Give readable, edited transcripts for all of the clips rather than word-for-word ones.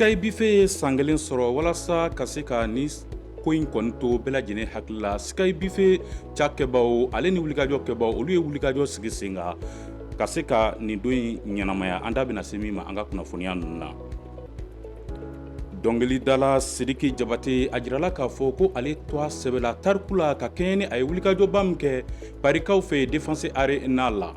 Sky Buffet ye san kelen sɔrɔ. Walasa ka se ka ni ko in kɔni to bɛɛ lajɛlen hakili la, Sky Buffet cakɛbaw ale ni wulikajɔ kɛbaw, olu ye wulikajɔ sigi sen kan ka se ka nin don in ɲɛnamaya. An da bɛna se min ma an ka kunnafoniya ninnu na, dɔnkilidala Sidiki Jabate, a jirala k'a fɔ ko ale tɔgɔ sɛbɛla tariku la ka kɛɲɛ ni a ye wulikajɔba min kɛ Parikaw fɛ Défense Arena la.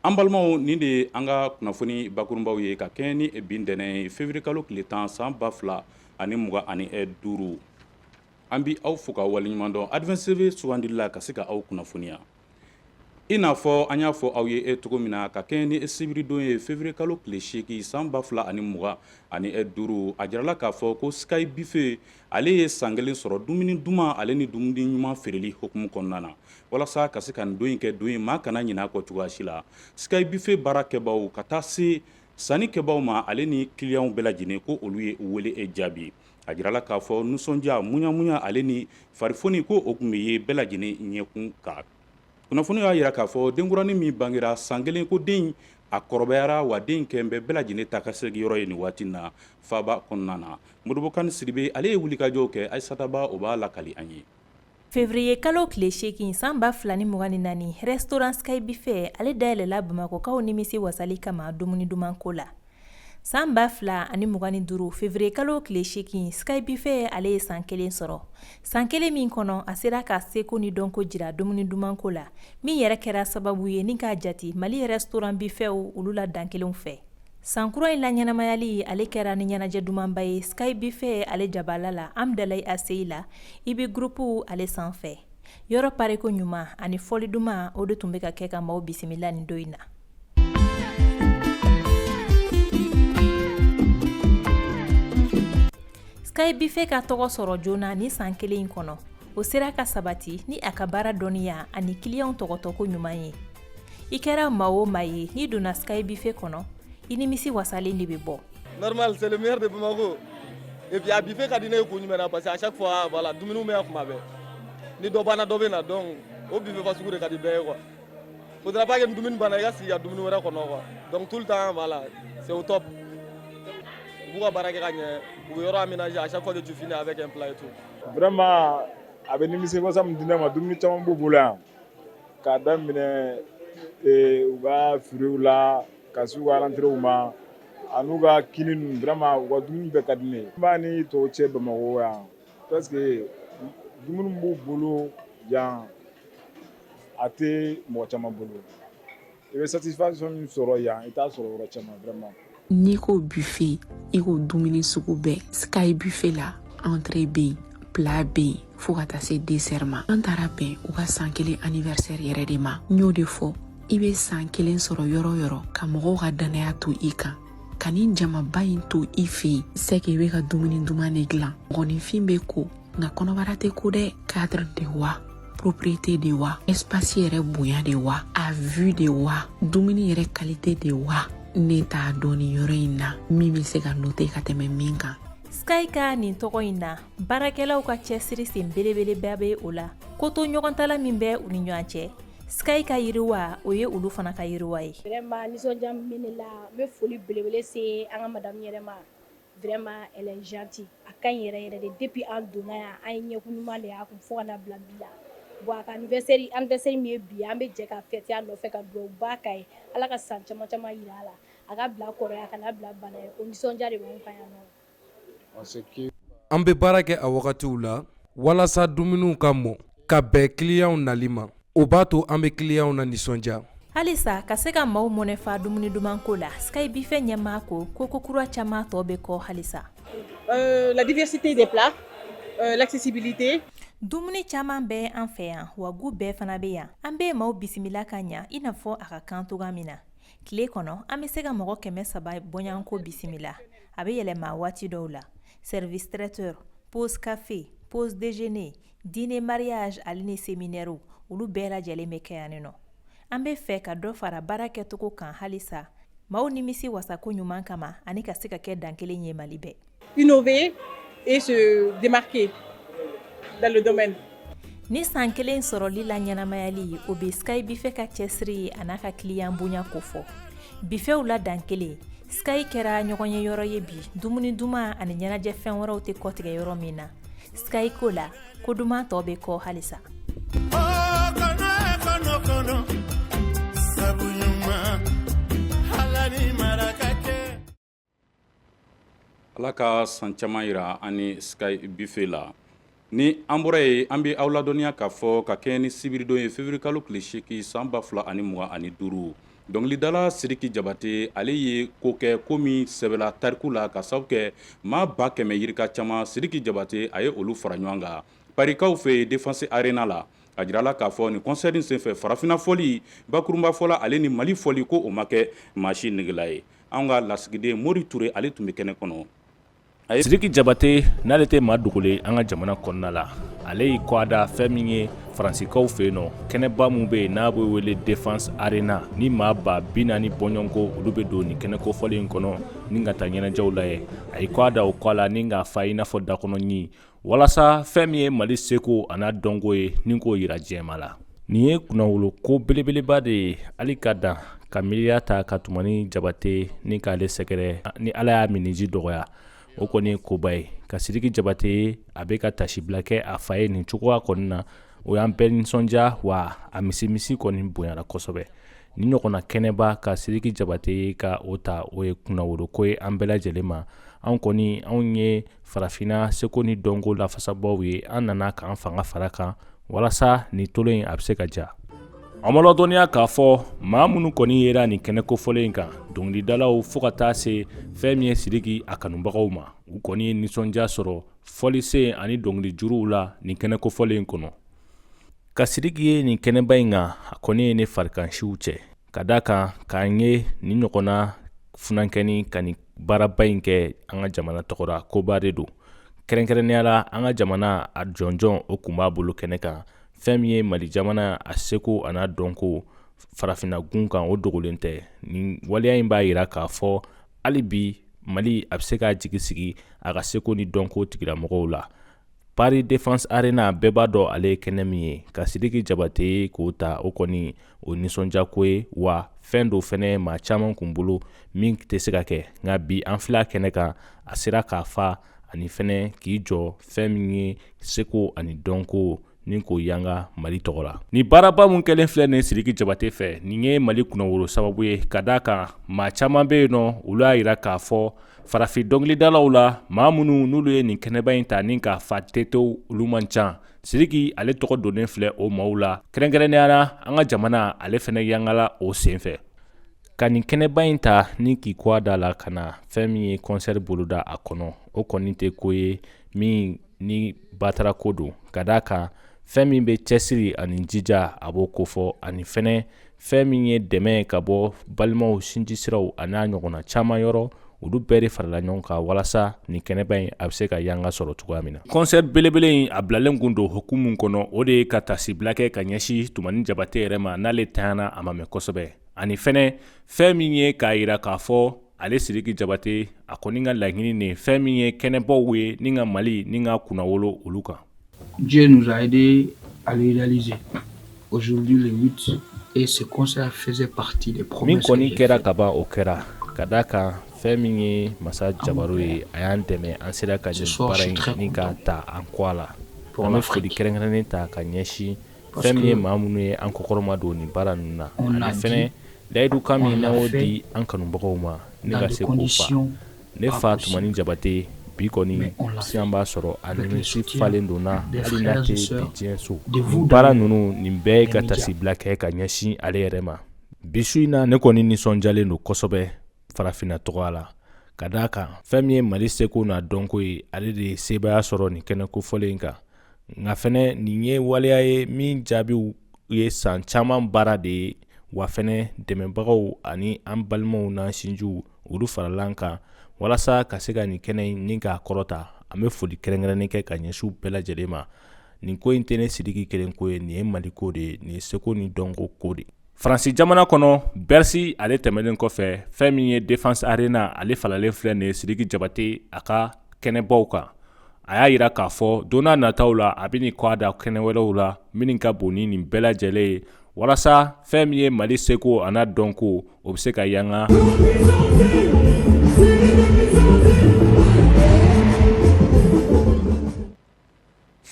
An balimaw, nin de ye an ka kunnafoni bakurunbaw ye ka kɛɲɛ ni bi ntɛnɛn ye, février kalo tile 10, san 2025. An bi aw fo ka waleɲuman dɔn Advance TV sugandili la ka se ka aw kunnafoniya. I n'a fɔ an y'a fɔ aw ye e cogo min na, ka kɛɲɛ ni sibiridon ye, février kalo tile 8, san 2025, a jirala k'a fɔ ko Sky Buffet ale ye san kelen sɔrɔ dumuni duman ale ni dumuni ɲuman feereli hukumu kɔnɔna na. Walasa ka se ka nin don in kɛ don ye maa kana ɲinɛ a kɔ cogoya si la, Sky Buffet baarakɛbaw ka taa se sannikɛbaw ma ale ni kiliyanw bɛɛ lajɛlen, ko olu ye wele jaabi. A jirala k'a fɔ nisɔndiya, muɲamuɲa ale ni farifoni, ko o tun bɛ ye bɛɛ lajɛlen ɲɛkun kan. Kunnafoni y'a jira k'a fɔ denkuranin min bangera san kelen, ko den a kɔrɔbayara, wa den kɛlen bɛ bɛɛ lajɛlen ta ka segin yɔrɔ ye nin waati na faaba kɔnɔna na. Modibo Kane Sidibe, ale ye wulikajɔw kɛ. Ayisata Ba, o b'a lakali an ye. Février kalo tile 8, san 2024, restaurant Sky Buffet ale dayɛlɛla Bamakɔkaw nimisi wasali kama dumuni duman ko la. San 2025, février kalo tile 8, Sky Buffet ale ye san kelen sɔrɔ. San kelen min kɔnɔ, a sera ka seko ni dɔnko jira dumuni duman ko la, min yɛrɛ kɛra sababu ye ni k'a jate Mali restaurant buffetw olu la dankelenw fɛ. San kura in la ɲɛnamayali ale kɛra ni ɲɛnajɛ dumanba ye Sky Buffet ale jabala la Amdalayi ACI la, IB Groupe ale sanfɛ. Yɔrɔ pareko ɲuman ani fɔli duman, o de tun bɛ ka kɛ ka maaw bisimila nin don in na. Sky Buffet ka tɔgɔ sɔrɔ joona ni san kelen in kɔnɔ, o sera ka sabati ni a ka baara dɔnniya ani kiliyanw tɔgɔtɔko ɲuman ye. I kɛra maa o maa ye, n'i donna Sky Buffet kɔnɔ, i nimisi wasalen de bɛ bɔ. Normal, c'est le meilleur de Bamako. Et puis a buffet ka di ne ye kun jumɛn na? Parce que à chaque fois, voilà, dumuniw bɛ yan kuma bɛɛ. Ni dɔ banna, dɔ bɛ na. Donc o buffet fasugu de ka di bɛɛ ye quoi. Faudra pas que ni dumuni banna, i ka sigi ka dumuni wɛrɛ kɔnɔ quoi. Donc tout le temps, voilà, c'est au top. U b'u ka baara kɛ ka ɲɛ, u bɛ yɔrɔ aménager à chaque fois que tu finis avec un plat et tout. Vraiment, a bɛ nimisi wasa min di ne ma, dumuni caman b'u bolo yan, k'a daminɛ u ka fruits la ka s'u ka entrées ma an'u ka kini ninnu. Vraiment, u ka dumuni bɛɛ ka di ne ye. N b'a ni tɔw cɛ Bamakɔ yan parce que dumuni b'u bolo yan, a tɛ mɔgɔ caman bolo. I bɛ satisfaction min sɔrɔ yan, i t'a sɔrɔ yɔrɔ caman vraiment. N'i ko buffet, i ko dumuni sugu bɛɛ. Sky Buffet la, entrée bɛ yen, plat bɛ yen, fo ka taa se dessert ma. An taara bɛn u ka san kelen anniversaire yɛrɛ de ma. N y'o de fɔ, i bɛ san kelen sɔrɔ yɔrɔ o yɔrɔ, ka mɔgɔw ka dannaya to i kan, ka nin jamaba in to i fɛ yen, c'est que i bɛ ka dumuni duman de dilan. Mɔgɔninfin bɛ ko, nka kɔnɔbara tɛ ko dɛ. Cadre de wa, propriété de wa, espace yɛrɛ bonya de wa, a vue de wa, dumuni yɛrɛ qualité de wa, ne t'a dɔn nin yɔrɔ in na min bɛ se ka noter ka tɛmɛ min kan. Sky ka nin tɔgɔ in na, baarakɛlaw ka cɛsiri sen belebeleba bɛ o la. Ko to ɲɔgɔn min bɛ u ni ɲɔgɔn cɛ, Sky ka yiriwa, o ye olu fana ka yiriwa ye. Vraiment, nisɔndiya min bɛ ne la, n bɛ foli belebele se an ka madame yɛrɛ ma. Vraiment, elle est gentille, a ka ɲi yɛrɛ yɛrɛ de. Depuis an donna yan, an ye ɲɛkun ɲuman de y'a kun fo ka na bila bi la. Bon, a ka anniversaire min ye bi ye, an bɛ jɛ ka fêter a nɔfɛ, ka duwawuba k'a ye, Ala ka san caman caman yira a la, a ka bila kɔrɔya, a kana bila bana ye. O nisɔndiya de b'anw kan yan nɔ. An bɛ baara kɛ a wagatiw la walasa dumuniw ka mɔ ka bɛn kiliyanw nali ma. O b'a to an bɛ kiliyanw na nisɔndiya. Halisa ka se ka maaw mɔnɛfa dumuni duman ko la, Sky Buffet ɲɛmaa ko ko kura caman tɔ bɛ kɔ halisa. La diversité des plats, l'accessibilité. Dumuni caman bɛ an fɛ yan, wa goût bɛɛ fana bɛ yan. An bɛ maaw bisimila ka ɲa i n'a fɔ a ka kan cogoya min na. Tile kɔnɔ, an bɛ se ka mɔgɔ 300 bɔɲɔgɔnko bisimila. A bɛ yɛlɛma waati dɔw la. Service traiteur, pause café, pause déjeuner, dîner mariage ale ni séminaire, olu bɛɛ lajɛlen bɛ kɛ yan nɔ. An bɛ fɛ ka dɔ fara baara kɛcogo kan halisa maaw nimisi wasako ɲuman kama, ani ka se ka kɛ dan kelen ye Mali bɛɛ. Innover et se démarquer dans le domaine. Ni san kelen sɔrɔli la ɲɛnamayali, o bɛ Sky Buffet ka cɛsiri a n'a ka client bonya ko fɔ. Buffetw la dan kelen. Sky kɛra ɲɔgɔn ye yɔrɔ ye bi, dumuni duman ani ɲɛnajɛ fɛn wɛrɛw tɛ kɔtigɛ yɔrɔ min na. Sky ko la, ko duman tɔ bɛ kɔ halisa. Ala ka san caman yira an ni Sky Buffet la. Ni an bɔra yen, an bɛ aw ladɔnniya k'a fɔ ka kɛɲɛ ni sibiridon ye, février kalo tile 8 san 2025, dɔnkilidala Sidiki Jabate, ale ye ko kɛ ko min sɛbɛla tariku la, ka sababu kɛ maa 100 yirika caman, Sidiki Jabate a ye olu fara ɲɔgɔn kan Parikaw fɛ yen, Défense Arena la. A jirala k'a fɔ nin concert in senfɛ, farafinna fɔli bakurunba fɔla, ale ni Mali fɔli, ko o ma kɛ maa si negela ye. An ka lasigiden Mori Ture, ale tun bɛ kɛnɛ kɔnɔ. Sidiki Jabate, n'ale tɛ maa dogolen an ka jamana kɔnɔna la, ale y'i kɔ da fɛn min ye Faransikaw fɛ yen nɔ, kɛnɛba min bɛ yen n'a bɛ wele Défense Arena, ni maa 40,000 bɔɲɔgɔnko olu bɛ don nin kɛnɛ kofɔlen in kɔnɔ ni ka taa ɲɛnajɛw lajɛ. A y'i kɔ da o kɔ la ni k'a fa i n'a fɔ dakɔnɔ ɲin, walasa fɛn min ye Mali seko a n'a dɔnko ye ni k'o yira diɲɛmaa la. Nin ye kunnawolo ko belebeleba de ye, hali ka dan ka miiriya ta ka Tumani Jabate ni k'ale sɛgɛrɛ ni Ala y'a minniji dɔgɔya, o kɔni ye koba ye. Ka Sidiki Jabate ye a bɛ ka tasibila kɛ a fa ye nin cogoya kɔni na, o y'an bɛɛ nisɔndiya, wa a misimisi kɔni bonyara kosɛbɛ. Nin ɲɔgɔnna kɛnɛba ka Sidiki Jabate ye ka o ta, o ye kunnawolo ko ye an bɛɛ lajɛlen ma. Anw kɔni, anw ye farafinna seko ni dɔnko lafasabaaw ye, an nana k'an fanga fara kan walasa nin tolon in a bɛ se ka ja. An b'a ladɔnniya k'a fɔ maa minnu kɔni yera nin kɛnɛ kofɔlen in kan, dɔnkilidalaw fo ka taa se fɛn min ye Sidiki a kanubagaw ma, u kɔni ye nisɔndiya sɔrɔ fɔlisen ani dɔnkilijuruw la nin kɛnɛ kofɔlen in kɔnɔ. Ka Sidiki ye nin kɛnɛba in kan, a kɔni ye ne farikansiw cɛ, ka d'a kan k'an ye nin ɲɔgɔnna funankɛnin ka nin baaraba in kɛ an ka jamana tɔgɔ la, koba de don. Kɛrɛnkɛrɛnnenya la, an ka jamana a jɔnjɔn o kun b'a bolo kɛnɛ kan. Fɛn min ye Mali jamana a seko a n'a dɔnko farafinna gun kan, o dogolen tɛ. Nin waleya in b'a yira k'a fɔ hali bi Mali a bɛ se k'a jigi sigi a ka seko ni dɔnko tigilamɔgɔw la. Paris Défense Arena, bɛɛ b'a dɔn ale ye kɛnɛ min ye. Ka Sidiki Jabate ye k'o ta, o kɔni o nisɔndiyako ye, wa fɛn dɔ fɛnɛ maa caman kun bolo min tɛ se ka kɛ, nka bi an filɛ a kɛnɛ kan, a sera k'a fa ani fɛnɛ k'i jɔ fɛn min ye seko ani dɔnko ni k'o yanga Mali tɔgɔ la. Ni baaraba min kɛlen filɛ nin Sidiki Jabate fɛ, nin ye Mali kunnawolo sababu ye, ka d'a kan maa caman bɛ yen nɔ, olu y'a yira k'a fɔ farafin dɔnkilidalaw la, maa minnu n'olu ye nin kɛnɛba in ta ni k'a fa tetew, olu man ca. Sidiki ale tɔgɔ donnen filɛ o maaw la, kɛrɛnkɛrɛnnenya la an ka jamana ale fɛnɛ yangala o senfɛ. Ka nin kɛnɛba in ta ni k'i kɔ da la ka na fɛn min ye concert boloda a kɔnɔ, o kɔni tɛ ko ye min ni batara ko don, ka d'a kan fɛn min bɛ cɛsiri ani jija a b'o kofɔ, ani fɛnɛ fɛn min ye dɛmɛ ka bɔ balimaw sinji siraw a n'a ɲɔgɔnna caman yɔrɔ, olu bɛɛ de farala ɲɔgɔn kan walasa nin kɛnɛba in a bɛ se ka yanga sɔrɔ cogoya min na. Concert belebele in a bilalen kun don hukumu kɔnɔ, o de ye ka tasibila kɛ ka ɲɛsin Tumani Jabate yɛrɛ ma, n'ale tanyana a ma mɛn kosɛbɛ, ani fɛnɛ fɛn min ye k'a yira k'a fɔ ale Sidiki Jabate a kɔni ka laɲini de fɛn min ye kɛnɛbaw ye ni ka Mali ni ka kunnawolo olu kan. Dieu nous a aidé à le réaliser. Aujourd'hui le 8 et ce concert faisait partie des promesses. Min kɔni kɛra ka ban, o kɛra, ka d'a kan fɛn min ye masa jabaru ye, a y'an dɛmɛ, an sera ka nin baara in ni ka ta an kɔ la. An bɛ foli kɛrɛnkɛrɛnnen ta ka ɲɛsin fɛn min ye maa minnu ye an kɔkɔrɔma don nin baara ninnu na, ani fɛnɛ layidu kan min n'an y'o di an kanubagaw ma ne ka se k'o fa. Ne fa Tumani Jabate, bi kɔni sisan b'a sɔrɔ a nimisi falen don na, hali n'a tɛ bi diɲɛ so. Nin baara ninnu, nin bɛɛ ye ka tasibila kɛ ka ɲɛsin ale yɛrɛ ma. Bi su in na, ne kɔni nisɔndiyalen don kosɛbɛ farafinna tɔgɔ la, ka d'a kan fɛn min ye Mali seko n'a dɔnko ye, ale de ye sebaaya sɔrɔ nin kɛnɛ kofɔlen in kan. Nka fɛnɛ nin ye waleya ye min jaabiw ye san caman baara de ye, wa fɛnɛ dɛmɛbagaw ani an balimaw n'an sinjiw, olu farala an kan walasa ka se ka nin kɛnɛ in ni k'a kɔrɔta. An bɛ foli kɛrɛnkɛrɛnnen kɛ ka ɲɛsin u bɛɛ lajɛlen ma. Nin ko in tɛ ne Sidiki kelen ko ye, nin ye Mali ko de ye, nin ye seko ni dɔnko ko de ye. Faransi jamana kɔnɔ, Bercy ale tɛmɛnen kɔfɛ, fɛn min ye Défense Arena, ale falalen filɛ nin ye Sidiki Jabate a ka kɛnɛbaw kan. A y'a yira k'a fɔ don n'a nataw la, a bɛ nin kɔ da kɛnɛ wɛrɛw la minnu ka bon ni nin bɛɛ lajɛlen ye, walasa fɛn min ye Mali seko a n'a dɔnko, o bɛ se ka yanga.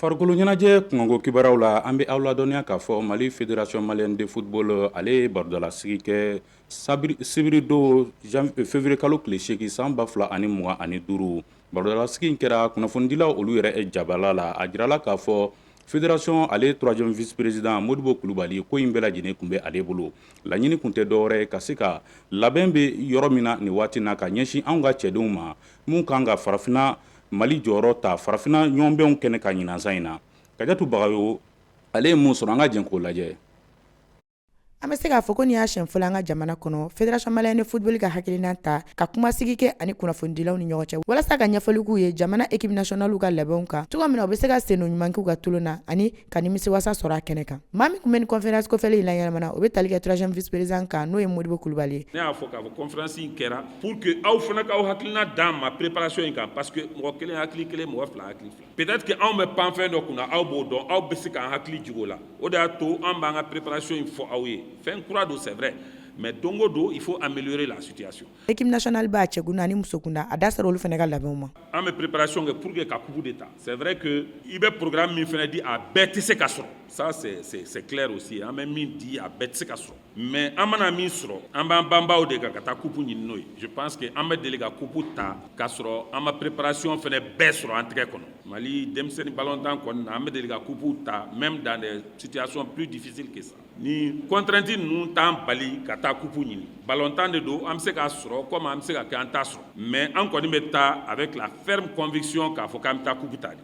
Farikolo ɲɛnajɛ kunkanko kibaruyaw la, an bɛ aw ladɔnniya k'a fɔ Mali Fédération malienne de football, ale ye barodalasigi kɛ sibiri don février kalo tile 8 san 2025. Barodalasigi in kɛra kunnafonidilaw olu yɛrɛ jabala la. A jirala k'a fɔ fédération ale troisième vice président Modibo Kulubali, ko in bɛɛ lajɛlen tun bɛ ale bolo. Laɲini tun tɛ dɔwɛrɛ ye ka se ka labɛn bɛ yɔrɔ min na nin waati na ka ɲɛsin anw ka cɛdenw ma, min kan ka farafinna Mali jɔyɔrɔ ta farafinna ɲɔgɔnbɛnw kɛnɛ kan ɲinansan in na. Kajatu Bagayogo ale ye mun sɔrɔ, an ka jɛn k'o lajɛ. An bɛ se k'a fɔ ko nin y'a siɲɛ fɔlɔ an ka jamana kɔnɔ, Fédération malienne de football ka hakilina ta ka kumasigi kɛ ani kunnafonidilaw ni ɲɔgɔn cɛ walasa ka ɲɛfɔli k'u ye jamana équipe nationale ka labɛnw kan, cogo min na u bɛ se ka sendon ɲuman k'u ka tulon na ani ka nimisiwasa sɔrɔ a kɛnɛ kan. Maa min tun bɛ nin conférence kofɔlen in laɲɛnamana, o bɛ tali kɛ troisième vice président kan, n'o ye Modibo Kulubali ye. Ne y'a fɔ k'a fɔ conférence in kɛra pour que aw fana k'aw hakilina d'an ma préparation in kan, parce que mɔgɔ kelen hakili kelen, mɔgɔ fila hakili fila, peut-être que anw bɛ pan fɛn dɔ kunna, aw b'o dɔn, aw bɛ se k'an hakili jigin o la. O de y'a to an b'an ka préparation in fɔ aw ye. Fɛn kura don, c'est vrai, mais don o don, il faut améliorer la situation. Équipe nationale b'a cɛkunda ani musokunda, a da sera olu fana ka labɛnw ma. An bɛ préparation kɛ pour que ka coupe de ta. C'est vrai que i bɛ programme min fana di, a bɛɛ tɛ se ka sɔrɔ, ça c'est clair aussi. An bɛ min di, a bɛɛ tɛ se ka sɔrɔ, mais an mana min sɔrɔ, an b'an banbaw de kan ka taa coupe ɲini n'o ye. Je pense que an bɛ deli ka coupe ta k'a sɔrɔ an ma préparation fana bɛɛ sɔrɔ an tɛgɛ kɔnɔ. Mali denmisɛnnin ballontan kɔni na, an bɛ deli ka coupe ta même dans des situations plus difficiles que ça. Ni contrainte ninnu t'an bali ka taa coupe ɲini. Ballontan de don, an bɛ se k'a sɔrɔ comme an bɛ se ka kɛ an t'a sɔrɔ, mais an kɔni bɛ taa avec la ferme conviction k'a fɔ k'an bɛ taa coupe ta de.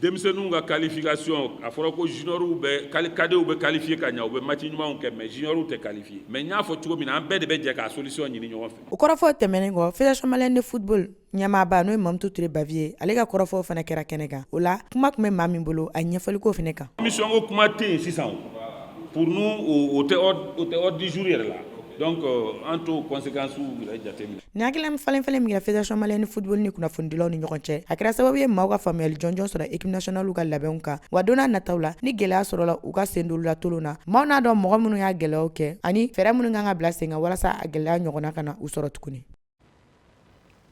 Denmisɛnninw ka qualification, a fɔra ko juniors bɛ, cadets bɛ qualifier ka ɲɛ, u bɛ match ɲumanw kɛ, mais juniors tɛ qualifier. Mais n y'a fɔ cogo min na, an bɛɛ de bɛ jɛ k'a solution ɲini ɲɔgɔn fɛ. O kɔrɔfɔ tɛmɛnen kɔ, Fédération malienne de football ɲɛmaaba, n'o ye Mamutu Ture Baviye, ale ka kɔrɔfɔw fana kɛra kɛnɛ kan. O la, kuma tun bɛ maa min bolo, a ye ɲɛfɔli k'o fana kan. Mission ko kuma tɛ yen sisan, pour nous o tɛ ordre du jour yɛrɛ la, donc an t'o conséquences yɛrɛ jateminɛ. Nin hakilina falen falen min kɛra Fédération malienne de football ni kunnafonidilaw ni ɲɔgɔn cɛ, a kɛra sababu ye maaw ka faamuyali jɔnjɔn sɔrɔ équipe nationale ka labɛnw kan. Wa don n'a nataw la, ni gɛlɛya sɔrɔla u ka sen doli la tolon na, maaw n'a dɔn mɔgɔ minnu y'a gɛlɛyaw kɛ ani fɛɛrɛ minnu kan ka bila sen kan walasa a gɛlɛya ɲɔgɔnna kana u sɔrɔ tuguni.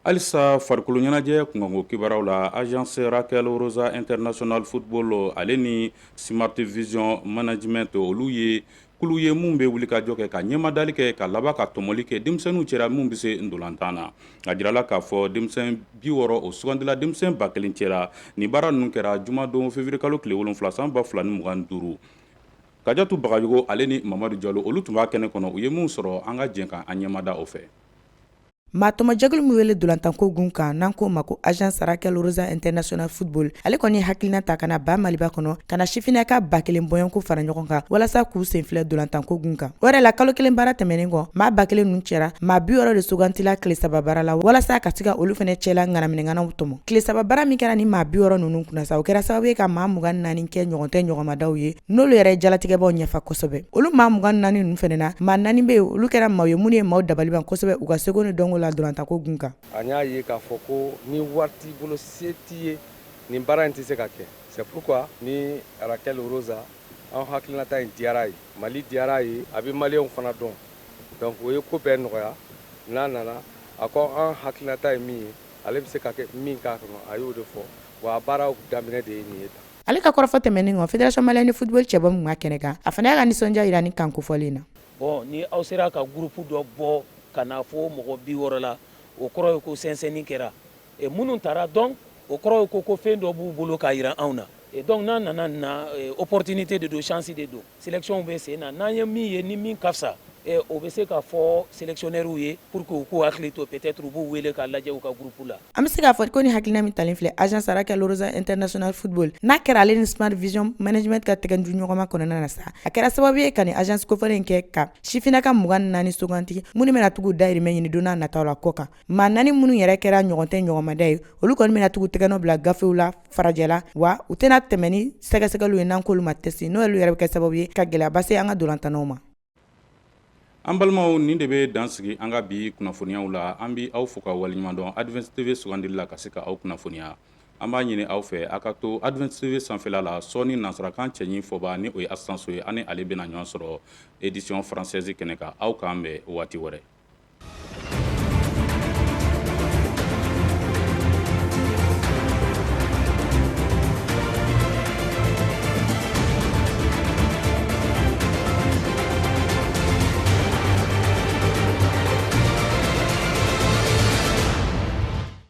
Halisa farikolo ɲɛnajɛ kunkanko kibaruyaw la, agence Raquel Rosa International Football ale ni Smart Vision Management, olu ye kulu ye mun bɛ wuli ka jɔ kɛ ka ɲɛmadali kɛ ka laban ka tɔmɔli kɛ denmisɛnninw cɛra minnu bɛ se ntolantan na. A jirala k'a fɔ denmisɛn 60, o sugandila denmisɛn 1000 cɛra. Nin baara ninnu kɛra jumadon février kalo tile 7 san 2025. Kajatu Bagayogo ale ni Mamadu Jalo, olu tun b'a kɛnɛ kɔnɔ. U ye mun sɔrɔ, an ka jɛ ka an ɲɛmada o fɛ. Maa tɔmɔjɛkulu min wele dolantanko gun kan, n'an k'o ma ko agence Raquel Rosa International Football, ale kɔni ye hakilina ta ka na ba Maliba kɔnɔ ka na sifinnaka 1000 bɔɲɔgɔnko fara ɲɔgɔn kan walasa k'u sen filɛ dolantanko gun kan. O yɛrɛ la, kalo kelen baara tɛmɛnen kɔ, maa 1000 ninnu cɛra, maa 60 de sugantila tile 3 baara la walasa ka se ka olu fana cɛla ŋanaminɛŋanaw tɔmɔ. Tile 3 baara min kɛra ni maa 60 ninnu kunna sa, o kɛra sababu ye ka maa 24 kɛ ɲɔgɔn tɛ ɲɔgɔnmadaw ye, n'olu yɛrɛ ye jalatigɛbaw ɲɛfa kosɛbɛ. Olu maa 24 ninnu fana na, maa naani bɛ yen, olu kɛra maaw ye minnu ye maaw dabali ban kosɛbɛ u ka seko ni dɔnko la dolantanko gun kan. An y'a ye k'a fɔ ko ni wari t'i bolo, se t'i ye, nin baara in tɛ se ka kɛ. C'est pourquoi ni Raquel Rosa, an hakilinata in diyara a ye, Mali diyara a ye, a bɛ maliyɛnw fana dɔn, donc o ye ko bɛɛ nɔgɔya. N'a nana, a ko an hakilinata ye min ye, ale bɛ se ka kɛ min k'a kɔnɔ, a y'o de fɔ. Wa a baaraw daminɛ de ye nin ye tan. Ale ka kɔrɔfɔ tɛmɛnen kɔ, Fédération malienne de football cɛbɔ min b'a kɛnɛ kan, a fana y'a ka nisɔndiya jira ni kan kofɔlen na. Bon, ni aw sera ka groupe dɔ bɔ ka na fo mɔgɔ 60 la, o kɔrɔ ye ko sɛnsɛnni kɛra. Minnu taara, donc o kɔrɔ ye ko fɛn dɔ b'u bolo k'a jira anw na. Donc n'a nana nin na, opportunité de don, chance de don. Sélection bɛ sen na, n'an ye min ye ni min ka fisa, o bɛ se ka fɔ sélectionneurs ye pour que u k'u hakili to, peut-être u b'u wele k'a lajɛ u ka groupe la. An bɛ se k'a fɔ ko ni hakilina min talen filɛ agence Raquel Rosa International Football n'a kɛra ale ni Smart Vision Management ka tɛgɛdiɲɔgɔnma kɔnɔna na sa, a kɛra sababu ye ka nin agence kofɔlen in kɛ ka sifinnaka 24 suganti minnu bɛna tugu dahirimɛ ɲini don n'a nataw la kɔ kan. Maa naani minnu yɛrɛ kɛra ɲɔgɔn tɛ ɲɔgɔnmada ye, olu kɔni bɛna tugu tɛgɛnɔ bila gafew la farajɛla, wa u tɛna tɛmɛ ni sɛgɛsɛgɛliw ye n'an k'olu ma test, n'o yɛrɛ bɛ kɛ sababu ye ka gɛlɛyaba se an ka dolantannaw ma. An balimaw, nin de bɛ dan sigi an ka bi kunnafoniyaw la. An bɛ aw fo ka waleɲuman dɔn Advance TV sugandili la ka se ka aw kunnafoniya. An b'a ɲini aw fɛ, aw ka to Advance TV sanfɛla la. Sɔɔni, nansarakan cɛɲi fɔba, ni o ye Asanso ye, ani ale bɛna ɲɔgɔn sɔrɔ édition française kɛnɛ kan. Aw k'an bɛn waati wɛrɛ.